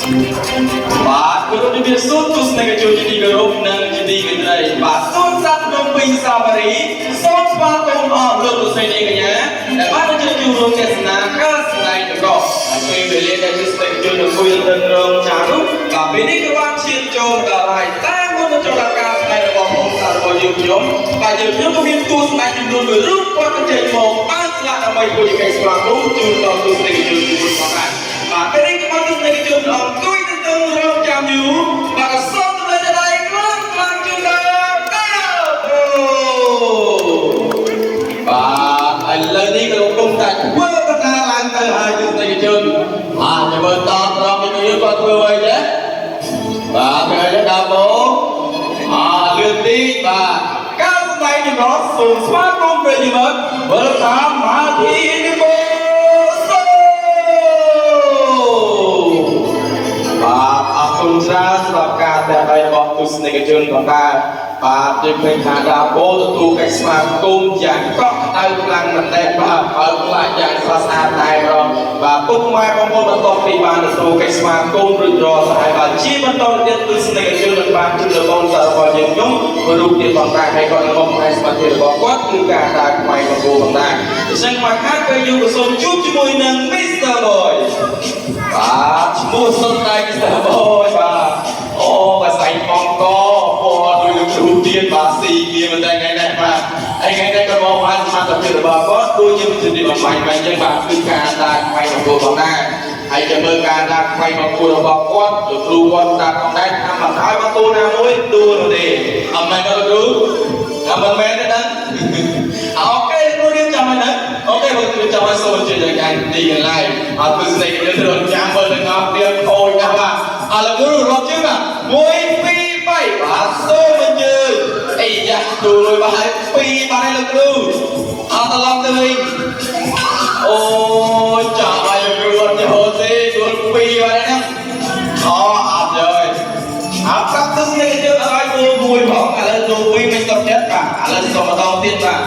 បាទគោរពជំរាបសួរទស្សនិកជនជាទីគោរពនិងជាទីមេត្រីបាទសួនសត្វភ្នំពេញសាវរីសូមស្វាគមន៍អស់លោកលោកស្រីនាងកញ្ញាដែលបានអញ្ជើញចូលរួមទស្សនាការសម្ដែងចម្រុះហើយពេលវេលាដែលទស្សនិកជនអង្គុយរឹងរងចាំនោះបាទពេលនេះក៏បានឈានចូលដល់ហើយតែមុននឹងចូលដល់ការសម្ដែងរបស់បងសាររបស់យើងខ្ញុំបាទយើងខ្ញុំក៏មានទស្សនៈចំនួនមួយរូបគាត់អញ្ជើញមកបានស្លាកដើម្បីធ្វើជាកិច្ចស្វាគមន៍ជូនដល់ទស្សនិកជនទីមួយផងដែរបាទពេលនេះក៏បានទស្សនិកជនអង្គុយទន្ទឹងរង់ចាំយូរបាទក៏សូមទម្លាក់ដៃខ្លាំងខ្លាំងជូនដល់កាអូបាទឥឡូវនេះក៏កំពុងតែធ្វើដំណើរឡើងទៅហើយទស្សនិកជនបាទចាំមើលតត្រង់ពីយើងគាត់ធ្វើអ្វីទេបាទធ្វើអីដល់មកអាលឿនទីបាទការសម្ដែងចម្រុះសូមស្វាគមន៍ប្រិយមិត្ត Welcome មកទីនិមសូបាទអរគុណច្រើនសម្រាប់ការតែដៃរបស់ទស្សនិកជនផងដែរបាទយើងឃើញថាដាបូទទួលកិច្ចស្វាគមន៍យ៉ាងកក់ក្ដៅខ្លាំងមែនទែនបាទបើខ្លាចយ៉ាងស្រស់ស្អាតតែម្ដងបាទពុកម៉ែបងប្អូនបន្ទាប់ពីបានទទួលកិច្ចស្វាគមន៍រួចរាល់ហើយបាទជាបន្តទៅទៀតទស្សនិកជននឹងបានជួបដល់បងសាររបស់យើងខ្ញុំរូបទៀតផងដែរហើយក៏នឹងមកបង្ហាញសមត្ថភាពរបស់គាត់គឺការដើរខ្វែងបង្គោលផងដែរដូច្នេះមកខាតពេលយូរក៏សូមជួបជាមួយនឹង Mr. Boy បាទឈ្មោះសុទ្ធតែ Mr. Boy បាទអូបាទស្អែកបងកពណ៌ដូចលោកគ្រូទៀតបាទស៊ីគ្នាមិនតែថ្ងៃនេះបាទហើយថ្ងៃនេះក៏មកបានសមត្ថភាពរបស់គាត់ដូចជាជំនាញបំបាញ់បាញ់អញ្ចឹងបាទគឺការដើរខ្វែងបង្គោលផងដែរហើយចាំមើលការដើរខ្វែងបង្គោលរបស់គាត់លោកគ្រូគាត់តាមផងដែរថាមិនឲ្យបង្គោលណាមួយដួលនោះទេអត់មែនទេលោកគ្រូអត់មែនទេដឹង OK គ្រូរៀបចំហើយណា OK បងគ្រូចាំឲ្យសូមអញ្ជើញដល់ថ្ងៃទីកន្លែងអត់ទស្សនិកជនរងចាំមើលទាំងអស់គ្នាខូចណាស់បាទឥឡូវគ្រូរាប់ជើងបាទ1 2 3បាទសូមអញ្ជើញអីយ៉ាទូលុយបាទហើយ2បាទហើយលោកគ្រូអត់ត្រឡប់ទៅវិញអូចាំឲ្យលោកគ្រូអត់ចូលទេទូល2បាទហ្នឹងអូអត់យកអត់ប្រាប់ទស្សនិកជនអត់ឲ្យទូលមួយផងឥឡូវទូល2មិនសុខចិត្តបាទឥឡូវសូមម្ដងទៀតបាទ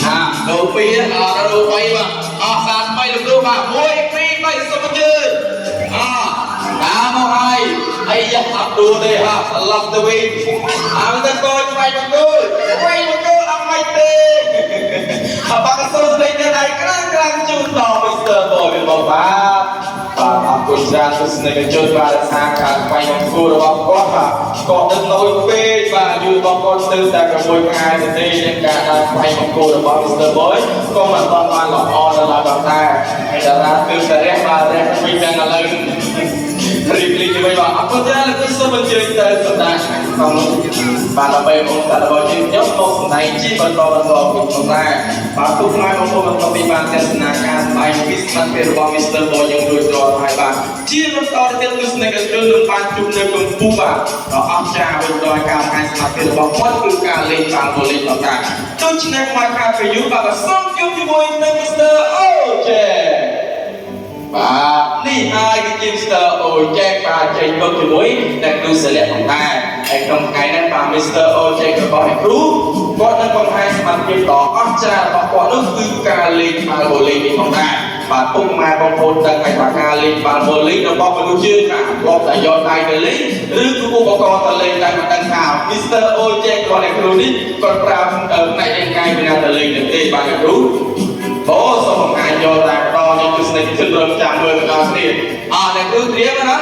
អាដូពីរអត់ដូ3បាទអស់សាថ្មីលោកគ្រូបាទ1 2 3សូមអញ្ជើញអតាមមកហើយអីយ៉ាអត់ដួលទេហាស្លាប់ទៅវិញអើតែកូនស្វែងបង្គោលស្វែងបង្គោលអត់មិនទេអបាក់សូមស្ដីតែដៃក្រាំងក្រាំងជូនដល់ Mr. Boy មកបាទបាទអរគុណច្រើនទស្សនិកជនបាទថាការស្វែងបង្គោលរបស់គាត់បាទគាត់នឹងតូចពេកបាទអាយុរបស់គាត់ស្ទើរតែ6ខែទេជាងការដើរស្វែងបង្គោលរបស់ Mr. Boy ក៏មិនទាន់បានល្អនៅឡើយផងដែរហើយតារាគឺតែរះបាទរះវិញទាំងឥឡូវរីកលីជាមួយបាទអរគុណច្រើនលោកគ្រូសូមអញ្ជើញទៅសម្ដែងក្នុងបាទដើម្បីបងប្អូនរបស់យើងខ្ញុំមកសម្ដែងជាបន្តបន្តពីផងដែរបាទពុកម៉ែបងប្អូនបន្ទាប់ពីបានទស្សនាការសម្ដែងពីសមត្ថភាពរបស់ Mr. Boy យើងរួចរាល់ហើយបាទជាបន្តទៅទៀតទស្សនិកជននឹងបានជួបនៅកម្ពុជាបាទដ៏អស្ចារ្យវិញដោយការបង្ហាញសមត្ថភាពរបស់គាត់គឺការលេងបាល់បូលីងផងដែរដូច្នេះមកខាពេលយូរបាទក៏សូមជួបជាមួយនឹង Mr. OJ បាទនេះហើយគឺជា Mr. Ojek បាទចេញមកជាមួយអ្នកគ្រូសិលៈផងដែរហើយក្នុងថ្ងៃនេះបាទ Mr. Ojek របស់អ្នកគ្រូគាត់នឹងបង្ហាញសមត្ថភាពដ៏អស្ចារ្យរបស់គាត់នោះគឺការលេងបាល់បូលីងនេះផងដែរបាទពុកម៉ែបងប្អូនដឹងហើយថាការលេងបាល់បូលីងរបស់មនុស្សយើងណាធ្លាប់តែយកដៃទៅលេងឬគឺឧបករណ៍ទៅលេងតែមិនដឹងថា Mr. Ojek របស់អ្នកគ្រូនេះគាត់ប្រើផ្នែករាងកាយពីណាទៅលេងនឹងទេបាទអ្នកគ្រូអូសូមបង្ហាញយកតែម្ដងយើងទស្សនិកជនរងចាំមើលទាំងអស់គ្នាអស់អ្នកគ្រូត្រៀមណា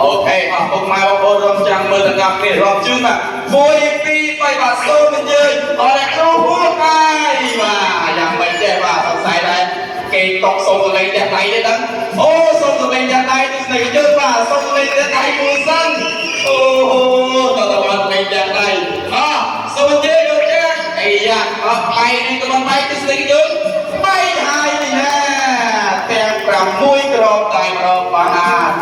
OK អស់ពុកម៉ែបងប្អូនរងចាំមើលទាំងអស់គ្នារាប់ជូនបាទ1 2 3បាទសូមអញ្ជើញអស់អ្នកគ្រូហួកាយបាទយ៉ាងម៉េចចេះបាទសង្ស័យដែរគេតកសូមសលេងផ្ទះដៃទេដឹងអូសូមសលេងផ្ទះដៃទស្សនិកជនបាទសូមសលេងផ្ទះដៃមួយសិនអូតើតើបានសលេងផ្ទះដៃអសូមអញ្ជើញលោកចាស់អីយ៉ាអត់បែកនេះក៏មិនបែកទស្សនិកជនបែកហើយនេះណាទាំង6ក្របតែម្ដងបាទ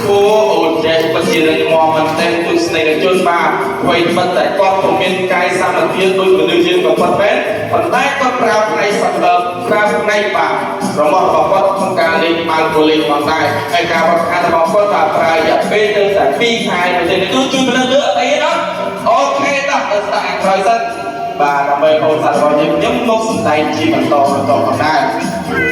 អូអូនចេះពិតជារឹងមាំមែនទែនទស្សនិកជនបាទអ្វីត្បិតតែគាត់ពុំមានកាយសម្បទាដូចមនុស្សយើងក៏ពិតមែនប៉ុន្តែគាត់ប្រើផ្នែកសម្បប្រើផ្នែកបាទរបស់របស់គាត់ក្នុងការលេងបាល់បូលីងផងដែរហើយការវឹកហាត់របស់គាត់បាទប្រើរយៈពេលទៅតែ2ខែទៅទេគឺជួយមិនលើអត់អីណា OK តោះទៅស្ដាប់ខាងក្រោយសិនបាទដើម្បីបងប្អូនរបស់យើងខ្ញុំមកសម្ដែងជាបន្តបន្តផងដែរ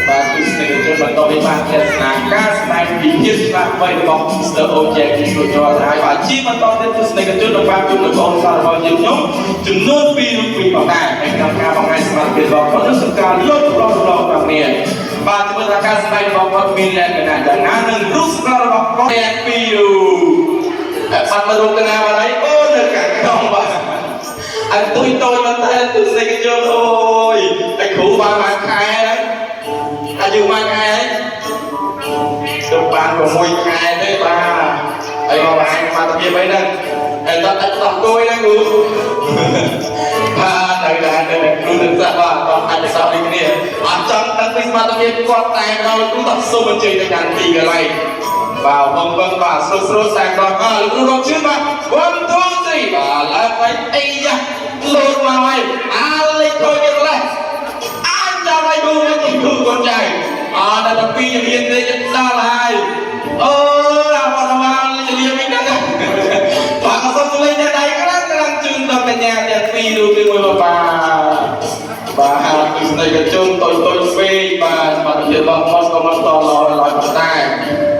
បាទទស្សនិកជនបន្តពីបានទស្សនាការសម្ដែងពី ភាពឆ្លាតវៃរបស់ Mr. Ojek ជារួចរាល់ហើយបាទជាបន្តទៀតទស្សនិកជននឹងបានជួបនឹងបងប្អូនរបស់យើងខ្ញុំចំនួន2រូបពីរផងដែរហើយក្នុងការបង្ហាញសមត្ថភាពរបស់គាត់នោះសង្ការលុបរងរងទាំងនេះបាទជាមួយថាការសម្ដែងរបស់គាត់មានលក្ខណៈយ៉ាងណានិងរូបសម្រាប់របស់គាត់ទាំងពីររូបតែបាត់មករូបកណាបាត់ហើយអូនៅខាងក្នុងបាទអន្ទុយតូចមែនតើទស្សនិកជនអូយតែគ្រូបានមួយខែហ្នឹងអាយុមួយខែហើយ ទៅបាន6ខែទេបាទហើយមកបង្ហាញសមត្ថភាពអីហ្នឹងហើយតើទឹកដោះគោហ្នឹងគ្រូបាទត្រូវដែរនៅគ្រូនឹងសាក់បាទតអាចទៅសោះដូចគ្នាអត់ចង់ដឹងពីសមត្ថភាពគាត់តែម្ដងគ្រូតសូមអញ្ជើញទៅកាន់ទីកន្លែងបាទបងបងបាទស្រួលស្រួលតែម្ដងអើលោកគ្រូរកជឿបាទ1 2 3បាទឡើងไปអីយ៉ាលោតមកហើយអាលេចខូចទៀតលេះ អញចាំឲ្យគ្រូវិញគ្រូកូនចៅអត់ដល់ពីររៀនទេដល់ហើយអូដល់បរមាលៀមវិញហ្នឹងបាទអសូមលេងតែដៃក្រាំងក្រាំងជូនដល់កញ្ញាទាំងពីររូបទីមួយបាទបាទគឺស្នេហ៍ជនតូចតូចពេកបាទសមត្ថភាពរបស់មកក៏មិនតល្អឡើយប៉ុន្តែ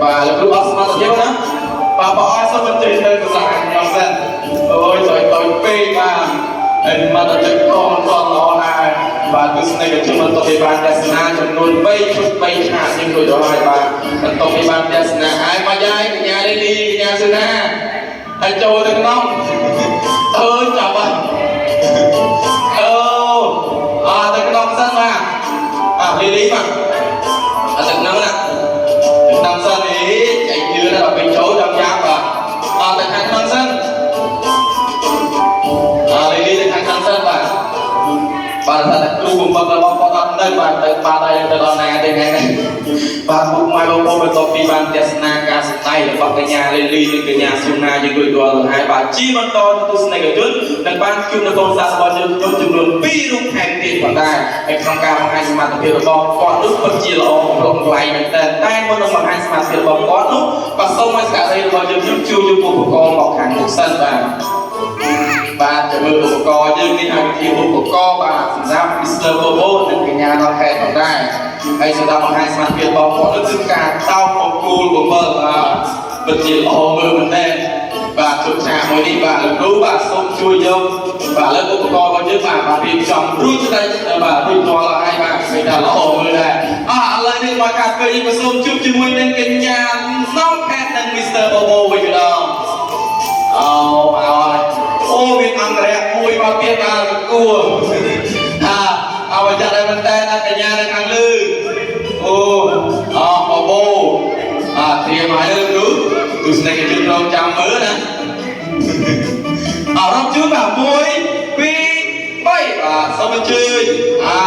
បាទលោកគ្រូអត់សមត្ថភាពណាបាទបងអរសូមអញ្ជើញទៅសាលាខ្ញុំសិនអូយតូចតូចពេកបាទហើយមកដល់ចិត្តក៏មិនតល្អដែរបាទទស្សនិកជនបន្ទាប់ពីបានទស្សនាចំនួន3ឈុត3ឆាកជាងរួចរាល់ហើយបាទបន្ទាប់ពីបានទស្សនាហើយមកយាយកញ្ញាលីលីកញ្ញាសុណាហើយចូលទៅក្នុងអើយចាប់ហើយអូអើទៅក្នុងសិនបាទអាលីលីបាទអត់ទៅក្នុងណាទៅក្នុងសិនអីចៃជឿដល់ពេលចូលចាំយ៉ាប់បាទអត់ទៅខាងក្នុងសិនអាលីលីទៅខាងក្នុងសិនបាទ បាទថាតែគ្រូបំពឹងរបស់គាត់អត់នៅបាទទៅបាទហើយទៅដល់ណាទេថ្ងៃនេះបាទពុកម៉ែបងប្អូនបន្ទាប់ពីបានទស្សនាការសម្ដែងរបស់កញ្ញាលីលីនិងកញ្ញាស៊ូណាយើងរួចរាល់ទៅហើយបាទជាបន្តទស្សនិកជននឹងបានជួបនៅកូនសាសរបស់យើងខ្ញុំចំនួន2រូបថែមទៀតផងដែរហើយក្នុងការបង្ហាញសមត្ថភាពរបស់គាត់នោះពិតជាល្អកំឡុងប្លែកមែនទែនតែមុននឹងបង្ហាញសមត្ថភាពរបស់គាត់នោះក៏សូមឲ្យសហរីរបស់យើងខ្ញុំជួយយកឧបករណ៍មកខាងមុខសិនបាទ បាទจะមើលឧបករណ៍យើងនេះហើយជាឧបករណ៍បាទសម្រាប់ Mr. Bobo និងកញ្ញាដល់ខេត្តផងដែរហើយសម្រាប់បង្ហាញសមត្ថភាពរបស់គាត់នោះគឺការតោកបង្គោលបមើលបាទពិតជាល្អមើលមែនទែនបាទជុំឆាកមួយនេះបាទលោកគ្រូបាទសូមជួយយកបាទលើឧបករណ៍របស់យើងបាទបាទរៀបចំរួចតែបាទរួចរាល់ហើយបាទឃើញថាល្អមើលដែរអ่ะឥឡូវនេះមកកាត់ពេលយើងក៏សូមជួបជាមួយនឹងកញ្ញាសំខេតនិង Mr. Bobo វិញម្ដង អូមកហើយអូមានអង្គរៈមួយមកទៀតបាទគួរថាអវចាត់ឲ្យមែនតើណាកញ្ញានៅខាងលើអូអបបោអាត្រៀមហើយលោកគ្រូទស្សនិកជនរងចាំមើលណាអរំជូនបាទ1 2 3បាទសូមអញ្ជើញអា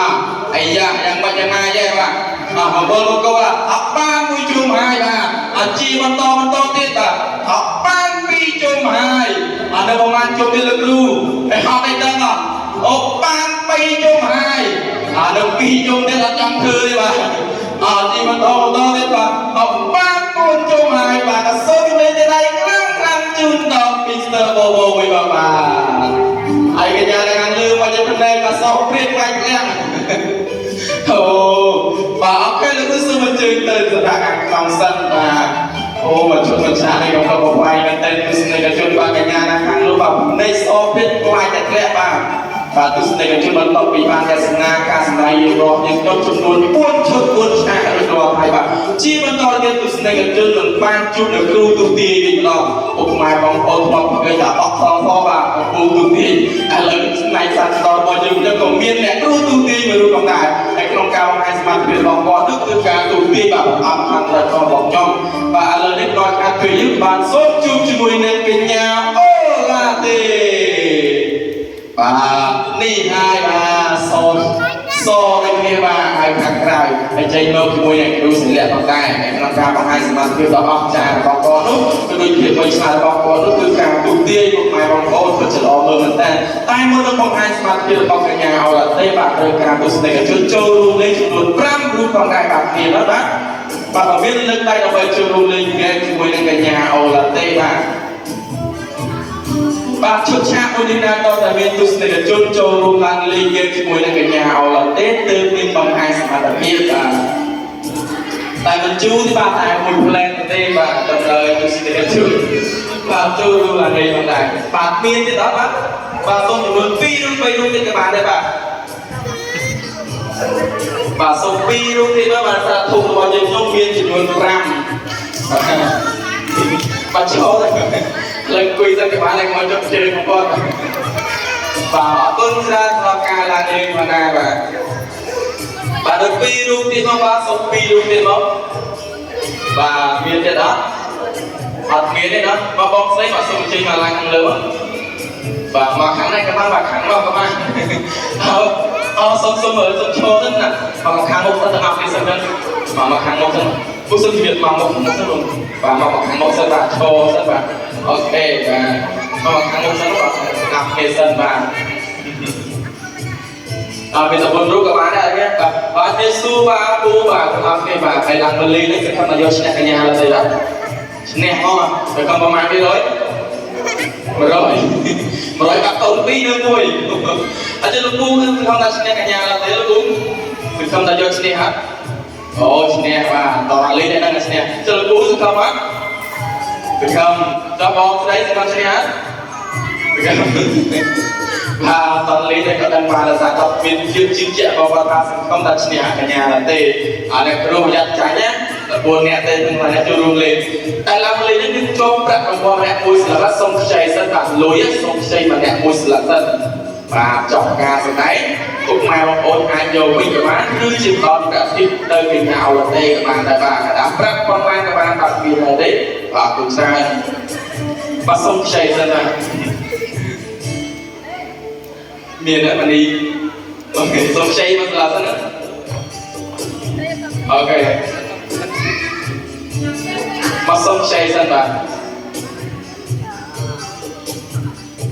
អាយ៉ាយ៉ាងម៉េចយ៉ាងណាយ៉ែបាទអស់បងប្អូនកូនអត់បានមួយជុំហើយបាទអជីបន្តបន្តទៀតបាទអត់បានពីរជុំហើយអត់នៅប្រហែលជុំទៀតលោកគ្រូហើយហត់អីដឹងអត់អូបានពីរជុំហើយអត់នៅពីរជុំទៀតអត់ចង់ធ្វើទេបាទអត់ជីបន្តបន្តទៀតបាទអត់បានបួនជុំហើយបាទក៏សូមជម្រាបដៃខ្លាំងខ្លាំងជូនដល់ Mr. Bobo វិញបាទបាទហើយកញ្ញានៅខាងលើមកជាផ្នែកក៏សោះព្រៀបខ្លាញ់ខ្លាំង អូបាទអរគុណលោកគ្រូសូមអញ្ជើញទៅសម្រាប់ខាងក្នុងសិនបាទអូមកជួបមកឆានេះក៏កំពុងវាយមែនតើទស្សនិកជនបាទកញ្ញានៅខាងលោកបាទនៃស្អភិតខ្លាចតែធ្លាក់បាទបាទទស្សនិកជនបន្ទាប់ពីបានទស្សនាការសម្ដែងរបស់យើងខ្ញុំចំនួន4ឈុត4ឆាករួចរាល់ហើយបាទជាបន្តទៀតទស្សនិកជននឹងបានជួបនៅគ្រូទូទាយវិញម្ដងពុកម៉ែបងប្អូនធ្លាប់ឃើញថាអត់សងផងបាទកំពូលទូទាយឥឡូវស្នៃសាស្ត្ររបស់យើងខ្ញុំក៏មានអ្នកគ្រូទូទាយមួយរូបផងដែរហើយក្នុងការបង្ហាញសមត្ថភាពរបស់គាត់នោះគឺការទូទាយបាទអង្គខាងរដ្ឋរបស់ខ្ញុំបាទឥឡូវនេះដល់ខាត់ពេលយើងបានសូមជួបជាមួយនឹងកញ្ញាអូឡាទេបាទនេះហើយបាទសូមសដូចគ្នាបាទហើយខាងក្រៅហើយចេញមកជាមួយនឹងគ្រូសិលៈផងដែរហើយក្នុងការបង្ហាញសមត្ថភាពដ៏អស្ចារ្យរបស់គាត់នោះគឺដូចជាមួយឆ្លាតរបស់គាត់នោះគឺការទូទាយពុកម៉ែបងប្អូនពិតជាល្អមើលមែនតើតែមុននឹងបង្ហាញសមត្ថភាពរបស់កញ្ញាអូឡាទេបាទត្រូវការទស្សនិកជនចូលរួមលេងចំនួន5រូបផងដែរបាទគ្នាណាបាទបាទបើមានលើកដៃដើម្បីចូលរួមលេងហ្គេមជាមួយនឹងកញ្ញាអូឡាទេបាទបាទឈុតឆាកមួយនេះដែរតតែមានទស្សនិកជនចូលរួមឡើងលេងហ្គេមជាមួយនឹងកញ្ញាអូឡាទេទើបមានបង្ហាញសមត្ថភាពបាទតែមិនជូរទេបាទតែមួយផ្លែនទេ ទេបាទតម្រូវទស្សនិកជនបាទចូលរួមឡើងលេងផងដែរបាទមានទៀតអត់បាទបាទសូមចំនួន2ឬ3រូបទៀតក៏បានដែរបាទបាទសូម2រូបទៀតមកបាទសារធំរបស់យើងខ្ញុំមានចំនួន5បាទចូលឡើងអង្គុយសិនក៏បានដែរមកចុះជើងបងប្អូនបាទអរគុណច្រើនសម្រាប់ការឡើងលេងផងដែរបាទបាទដល់2រូបទៀតមកបាទសូម2រូបទៀតមកបាទមានទៀតអត់អត់មានទេណាបងបងស្រីបាទសូមអញ្ជើញមកឡើងខាងលើបាទមកខាងនេះក៏បានបាទខាងនោះក៏បានអើអសូមសូមសូមឈរទៅណាមកខាងមុខទៅទាំងអស់គ្នាសិនទៅមកខាងមុខទៅពុះសូមជម្រាបមកមុខមុខទៅបាទមកខាងមុខសិនបាទឈរសិនបាទ OK បាទមកខាងមុខសិនបាទទាំងអស់គ្នាសិនបាទអត់មានតែបុណ្យរូបក៏បានដែរបាទបាទមានស៊ូបាទពូបាទទាំងអស់គ្នាបាទហើយឡើងមលីនេះគឺថាមកយកឈ្នះកញ្ញាឡើយបាទឈ្នះមកទៅកំប្រមាណ200 100 100បាក់កូន2ឬ1អត់ទេលោកពូគឺខំថាឈ្នះកញ្ញាឡើយទេលោកពូគឺខំថាយកឈ្នះហ่ะអូឈ្នះបាទតលេងតែនឹងឈ្នះចុះលោកពូសង្ឃឹមហ่ะសង្ឃឹមចុះបងស្រីសង្ឃឹមឈ្នះហ่ะសង្ឃឹមបាទតលេងតែក៏ដឹងបានដោយសារគាត់មានភាពជឿជាក់បងគាត់ថាសង្ឃឹមថាឈ្នះកញ្ញាឡើយទេអានេះគ្រូប្រយ័ត្នចាញ់ណា4នាក់ទេនឹងអ្នកចូលរួមលេងតែឡើងលេងនេះគឺជាប់ប្រាក់រង្វាន់ម្នាក់មួយស្លឹកសុំខ្ចីសិនបាទលុយសុំខ្ចីម្នាក់មួយស្លឹកសិនបាទចប់ការសម្ដែងពុកម៉ែបងប្អូនអាចយកវិញក៏បានឬជាផ្ដល់ប្រាក់ធីបទៅកញ្ញាអវតេក៏បានដែរបាទកដាប្រាក់ប៉ុន្មានក៏បានបាទមានដែរទេបាទគុណច្រើនបាទសុំខ្ចីសិនបាទមានអ្នកមនី OK សុំខ្ចីមកស្លាប់សិនណា OK មកសុំខ្ចីសិនបាទ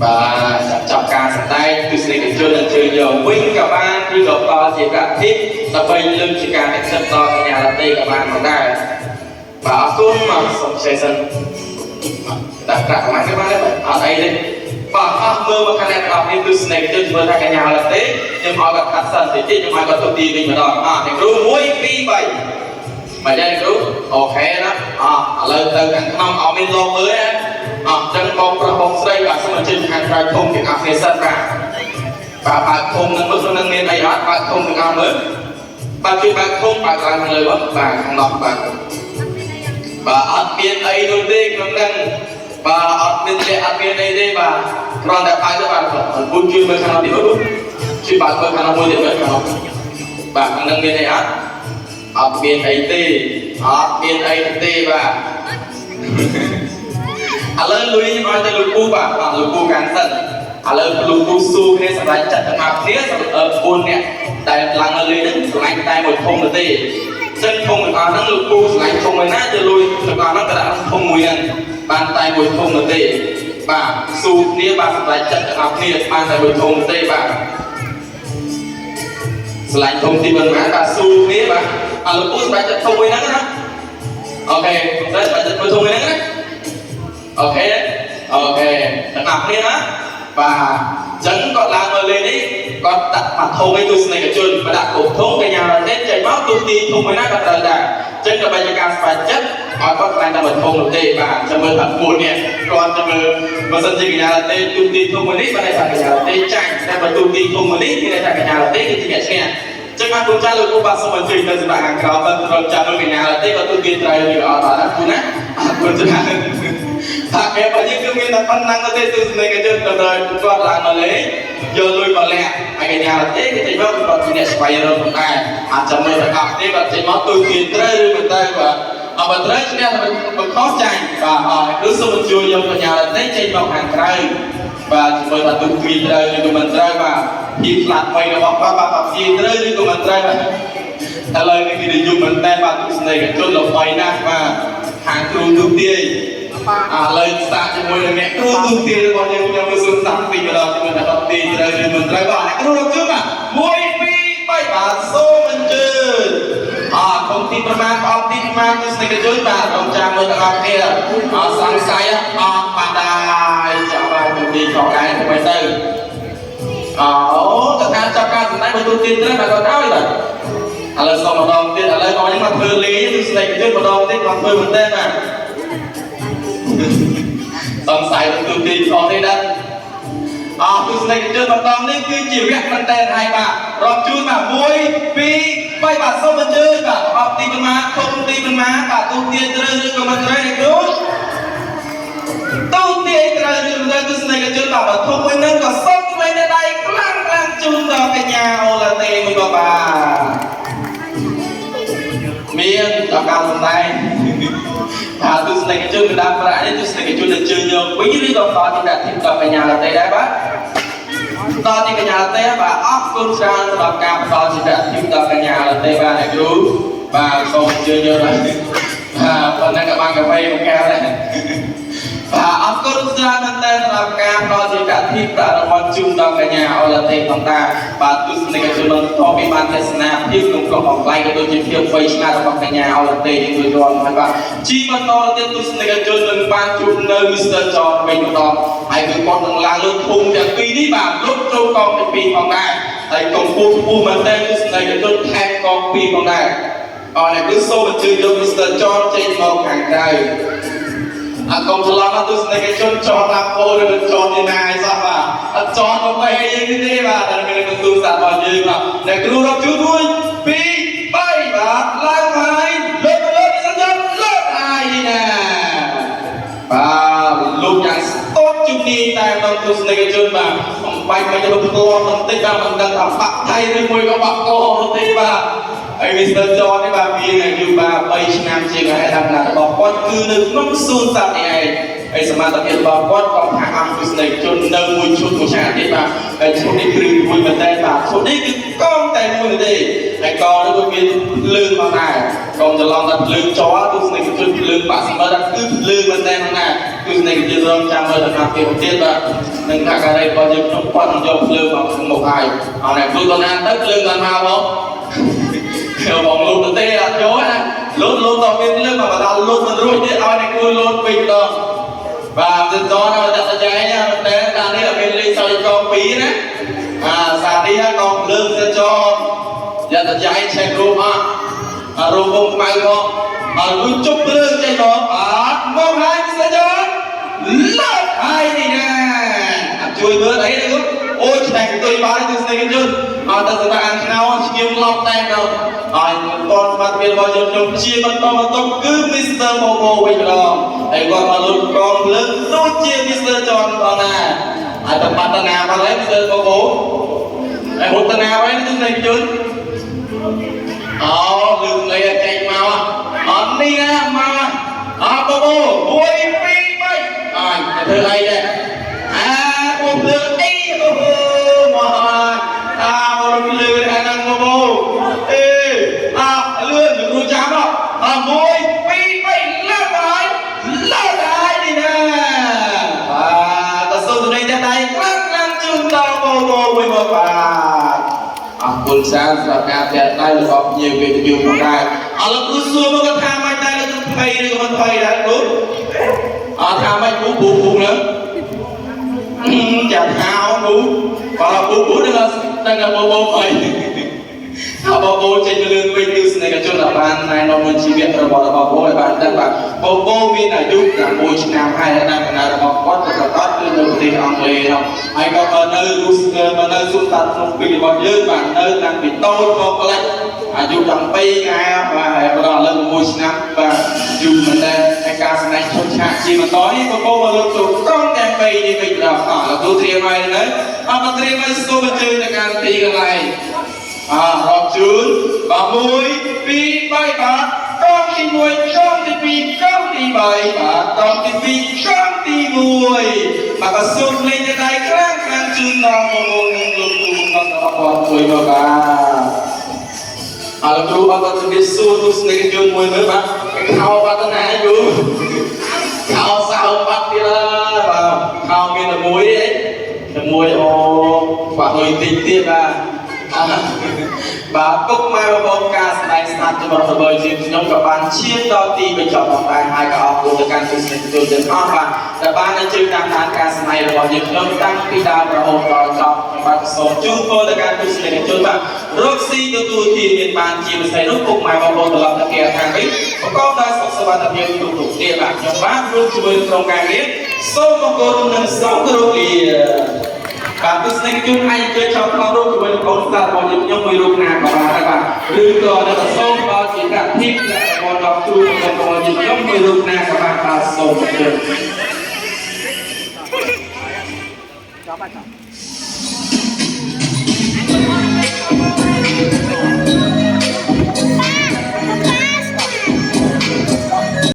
បាទចាប់ចាប់ការសម្ដែងទស្សនិកជននឹងជើញយកវិញក៏បានឬក៏ផ្ដល់ជាប្រាក់ធីបដើម្បីលើកជាការទឹកចិត្តដល់កញ្ញារតេក៏បានមកដែរបាទអរគុណមកសុំខ្ចីសិនបាទដាក់ប្រាក់ប្រហែលក៏បានដែរបាទអត់អីទេបាទអស់មើលមកខាងអ្នកទាំងអស់គ្នាទស្សនិកជនធ្វើថាកញ្ញារតេខ្ញុំឲ្យគាត់កាត់សិនតិចខ្ញុំឲ្យគាត់ទៅទីវិញម្ដងអអ្នកគ្រូ1 2 3មកដែរគ្រូ OK ណាអឥឡូវទៅខាងក្នុងអត់មានលោកមើលណាអត់ចឹងបងប្រុសបងស្រីបាទសូមអញ្ជើញខាងក្រៅធំទាំងអស់គ្នាសិនបាទបាទបើកធំនឹងមើលក្នុងនឹងមានអីអត់បើកធំទាំងអស់មើលបាទជួយបើកធំបើកឡើងខាងលើបាទបាទខាងនោះបាទបាទអត់មានអីនោះទេក្នុងនឹងបាទអត់មានទេអត់មានអីទេបាទគ្រាន់តែបើកទៅបាទពូជួយមើលខាងនោះទៀតជួយបើកមើលខាងនោះមួយទៀតមើលខាងនោះបាទខាងនឹងមានអីអត់អត់មានអីទេអត់មានអីទេបាទឥឡូវលុយខ្ញុំឲ្យទៅលោកពូបាទបាទលោកពូកាន់សិនឥឡូវលោកពូស៊ូគ្នាសម្រាប់ចិត្តទាំងអស់គ្នាសម្រាប់4នាក់ដែលឡើងមកលេងហ្នឹងស្រឡាញ់តែមួយធំទៅទេចឹងធំទាំងអស់ហ្នឹងលោកពូស្រឡាញ់ធំមួយណាទៅលុយទាំងអស់ហ្នឹងក៏ដាក់ធំមួយហ្នឹងបានតែមួយធំទៅទេបាទស៊ូគ្នាបាទសម្រាប់ចិត្តទាំងអស់គ្នាបានតែមួយធំទៅទេបាទស្រឡាញ់ធំទីប៉ុន្មានបាទស៊ូគ្នាបាទអើលោកពូសម្រាប់ចិត្តធំមួយហ្នឹងណា OK តែសម្រាប់ចិត្តមួយធំមួយហ្នឹងណា OK OK ទាំងអស់គ្នាណាបាទអញ្ចឹងគាត់ឡើងមកលេងនេះគាត់ដាក់បាត់ធំឲ្យទស្សនិកជនបើដាក់គ្រប់ធំកញ្ញារទេចេញមកទូទីធំមួយណាក៏ត្រូវដែរអញ្ចឹងដើម្បីជាការស្វែងចិត្តឲ្យគាត់ខ្លាញ់តែមួយធំនោះទេបាទចាំមើលថាពួននេះគាត់ចាំមើលបើសិនជាកញ្ញារទេទូទីធំមួយនេះបើន័យថាកញ្ញារទេចាញ់តែបើទូទីធំមួយនេះមានន័យថាកញ្ញារទេគឺជាអ្នកឈ្នះចឹងបាទគុំចាស់លោកគ្រូបាទសូមអញ្ជើញទៅសម្រាប់ខាងក្រៅបាទត្រូវចាំមើលកញ្ញារទេក៏ទូទីត្រូវឬអត់បាទណាគូណាអរគុណច្រើនថាគេបើយើងគឺមានតែប៉ុណ្ណឹងទៅទេទស្សនិកជនទៅដល់គាត់ឡើងមកលេងយកលុយមកលាក់ហើយកញ្ញាទេគេចេញមកគាត់ជាអ្នកស្វែងរកផងដែរអាចចាំមើលទាំងអស់គ្នាគាត់ចេញមកទូទាត្រូវឬមិនត្រូវបាទអបើត្រូវឈ្នះបើខុសចាញ់បាទអរគឺសូមជួយយកកញ្ញាទេចេញមកខាងក្រៅបាទជាមួយថាទូទាត្រូវឬក៏មិនត្រូវបាទភាពឆ្លាតវៃរបស់គាត់បាទថាទាត្រូវឬក៏មិនត្រូវបាទឥឡូវនេះគេនិយមមែនតើបាទទស្សនិកជនល្បីណាស់បាទខាងគ្រូទូទាយ ឥឡូវសាកជាមួយនឹងអ្នកគ្រូទូទាយរបស់យើងខ្ញុំគឺសូមតាំងពីម្ដងជាមួយនឹងគាត់ទីត្រូវឬមិនត្រូវបាទអ្នកគ្រូរកជើងបាទ1 2 3បាទសូមអញ្ជើញអធំទីប្រមាណប្រអប់ទីប្រមាណទស្សនិកជនបាទរងចាំមើលទាំងអស់គ្នាអសង្ស័យអត់បាត់ហើយចាំបាទទូទីខកដែរធ្វើទៅអូតើការចាប់ការសម្ដែងបើទូទីត្រូវបាទគាត់ឲ្យបាទឥឡូវសូមម្ដងទៀតឥឡូវអស់នេះមកធ្វើលេងទស្សនិកជនម្ដងទៀតមកធ្វើមែនតើបាទ ហើយទូទីអស់ទេដែរអស់ទស្សនិកជនបន្តនេះគឺជាវគ្គមែនតើហើយបាទរាប់ជូនបាទ1 2 3បាទសូមអញ្ជើញបាទអបទីប្រមាធំទីប្រមាបាទទូទាត្រូវឬក៏មិនត្រូវអ្នកគ្រូទូទាត្រូវឬមិនត្រូវទស្សនិកជនបាទបើធំមួយនឹងក៏សូមថ្មីនៅដៃខ្លាំងខ្លាំងជូនដល់កញ្ញាអូឡាតេមួយបាទបាទមានដល់ការសម្ដែងថាទស្សនិកជនកដាប្រាក់នេះទស្សនិកជនអញ្ជើញយកវិញឬក៏តទីដាក់ធីមដល់កញ្ញាឡាតេដែរបាទតទីកញ្ញាឡាតេបាទអរគុណច្រើនសម្រាប់ការផ្ដល់ជីវៈធីមដល់កញ្ញាឡាតេបាទអ្នកគ្រូបាទសូមអញ្ជើញយកដែរបាទប៉ុណ្ណឹងក៏បានកាហ្វេមួយកែវដែរបាទអរគុណច្រើនមែនទែនសម្រាប់ការផ្ដល់ជីវៈធីមប្រាក់រង្វាន់ជូនដល់កញ្ញាអូឡាតេផងដែរបាទទស្សនិកជនបន្តពីបានទស្សនាភាពកំប្លុកកំប្លែងក៏ដូចជាភាពវៃឆ្លាតរបស់កញ្ញាអូឡាតេយើងរួចរាល់ហើយបាទជីបន្តទៀតទស្សនិកជននឹងបានជួបនៅ Mr. John វិញម្ដងហើយគឺគាត់នឹងឡើងលើធុងទាំងពីរនេះបាទលុបចូលកងទី2ផងដែរហើយកំពូលខ្ពស់មែនទែនទស្សនិកជនថែមកង2ផងដែរអរអ្នកគឺសូមអញ្ជើញយក Mr. John ចេញមកខាងក្រៅអត់កុំច្រឡំណាទស្សនិកជនចោលតាមពោឬមិនចោលទីណាឯសោះបាទអត់ចោលមកពេលយើងនេះទេបាទតែមានបន្ទូស័ព្ទរបស់យើងបាទអ្នកគ្រូរកជូន1 2 3បាទឡើងហើយលើកលើកសញ្ញាលើកហើយនេះណាបាទលោកយ៉ាងស្ទាត់ជំនាញតែម្ដងទស្សនិកជនបាទបំបាច់មកទៅផ្ទាល់បន្តិចបាទមិនដឹងថាបាក់ថៃឬមួយក៏បាក់កទេបាទហើយ Mr. John នេះបាទមានអាយុបាទ3ឆ្នាំជាងហើយដំណាក់របស់គាត់គឺនៅក្នុងសួនសត្វនេះឯងហើយសមត្ថភាពរបស់គាត់ក៏ថាអង្គទស្សនិកជននៅមួយឈុតមួយឆាកទៀតបាទហើយឈុតនេះព្រឺមួយមែនតើបាទឈុតនេះគឺកងតែមួយទេហើយកងនេះក៏មានភ្លើងមកដែរកងច្រឡំថាភ្លើងចោលទស្សនិកជនភ្លើងបាក់ស្មើដល់គឺភ្លើងមែនតើណាទស្សនិកជនរងចាំមើលដំណាក់ទៀតទៀតបាទនឹងថាការីរបស់យើងខ្ញុំគាត់នឹងយកភ្លើងមកខាងមុខហើយអរអ្នកគ្រូតណាទៅភ្លើងគាត់មកបងខ្ញុំបងលូតទៅទេអត់ចូលណាលូតលូតដល់មានលើមកដល់លូតមិនរួចទេឲ្យអ្នកគ្រូលូតវិញម្ដងបាទទៅតដល់ដាក់ចែងណាតែតានេះអត់មានលេខសល់កង2ណាអាសានេះកងភ្លើងទៅចោលយ៉ាតចែងឆេះរូបអត់អារូបវងខ្មៅមកអត់លុយជប់ភ្លើងចេញមកអត់មកហើយស្ដេចលើកហើយនេះណាអត់ជួយមើលអីទេអូយឆ្នៃកន្ទុយបាយទស្សនិកជនអត់ទៅសម្រាប់អានខ្នោឈ្ងៀមឡប់តែដល់ហើយបន្តសមត្ថភាពរបស់យើងខ្ញុំជាបន្តបន្ទាប់គឺ Mr. Momo វិញម្ដងហើយគាត់មកលុតកងភ្លើងដូចជា Mr. John បងណាហើយតបតនាមកហើយ Mr. Momo ហើយហត់តនាវិញទស្សនិកជនអូលឺលេចេញមកអត់នេះណាមកអត់បប1 2 3អញធ្វើអីដែរអាអូភ្លើងអីអូមកអាមកភ្លើងអាហ្នឹងបបអេអាលឿនគ្រូចាំអ1 2 3លើកហើយលើកហើយនេះណាបាទតសូមសម្លេងតែដៃខ្លាំងខ្លាំងជូនដល់បបមួយមកបាទអរគុណច្រើនសម្រាប់ការផ្ទះដៃរបស់ភ្ញៀវវិទ្យុផងដែរអរលោកគ្រូសួរមកថាមិនដែរលោកភ័យឬក៏មិនភ័យដែរគ្រូអត់ថាមិនពូពូពូហ្នឹងចាថាអូគ្រូបើពូពូនឹងតែបបភ័យអបបចេញលឿនវិញគឺស្នេហ៍ជនដែលបានណែនាំជីវៈរបស់របស់បងឲ្យបានដឹងបាទបបមានអាយុ6ឆ្នាំហើយតាមកំណត់របស់គាត់ទៅប្រកាសគឺនៅប្រទេសអង់គ្លេសនោះហើយក៏មកនៅរុស្មកនៅសុតាត់ក្នុងពីរបស់យើងបាទនៅតាំងពីតូចមកផ្លេចអាយុ13ខែបាទហើយដល់ឥឡូវ6ឆ្នាំបាទយូរមែនតើហើយការសម្ដែងឈុតឆាកជាបន្តនេះបបមកលើកចូលកង់ទាំង3នេះវិញដល់អស់លោកគ្រូត្រៀមហើយនៅអត់មកត្រៀមឲ្យសូមអញ្ជើញទៅកាន់ទីកន្លែង អរាប់ជូនបាទ1 2 3បាទកងទី1កងទី2កងទី3បាទកងទី2កងទី1បាទក៏សូមលេងទៅដៃខ្លាំងខ្លាំងជូនដល់មកមកនឹងលោកគ្រូបងប្អូនមួយមកបាទអរគ្រូអត់ទៅជសួរទស្សនិកជនមួយមើលបាទខោបាត់ទៅណាយូខោសៅបាត់ទៀតហើយបាទខោមានតែមួយទេតែមួយអូបាក់លុយតិចទៀតបាទបាទពុកម៉ែបងប្អូនការសម្ដែងស្នាប់របស់របស់ជាខ្ញុំក៏បានឈានដល់ទីបញ្ចប់ផងដែរហើយក៏អរគុណទៅកាន់ទស្សនិកជនទាំងអស់បាទដែលបានអញ្ជើញតាមដានការសម្ដែងរបស់យើងខ្ញុំតាំងពីដើមរហូតដល់ចប់ខ្ញុំបាទសូមជូនពរទៅកាន់ទស្សនិកជនបាទរកស៊ីទទួលទានមានបានជាពិសេសនោះពុកម៉ែបងប្អូនត្រឡប់ទៅគេឋានវិញប្រកបដោយសុខសុវត្ថិភាពគ្រប់គ្រប់គ្នាបាទខ្ញុំបាទរួមជាមួយក្រុមការងារ សូមអរគុណនិងសូមគោរពលាបាទទស្សនិកជនអាចអញ្ជើញចូលក្នុងរូបជាមួយនឹងកូនស្ដាប់របស់យើងខ្ញុំមួយរូបណាក៏បានដែរបាទឬក៏នៅសូមដល់ជាប្រាក់ធីបរបស់ដល់គ្រូរបស់យើងខ្ញុំមួយរូបណាក៏បានបាទសូមអញ្ជើញ ចប់ហើយចប់។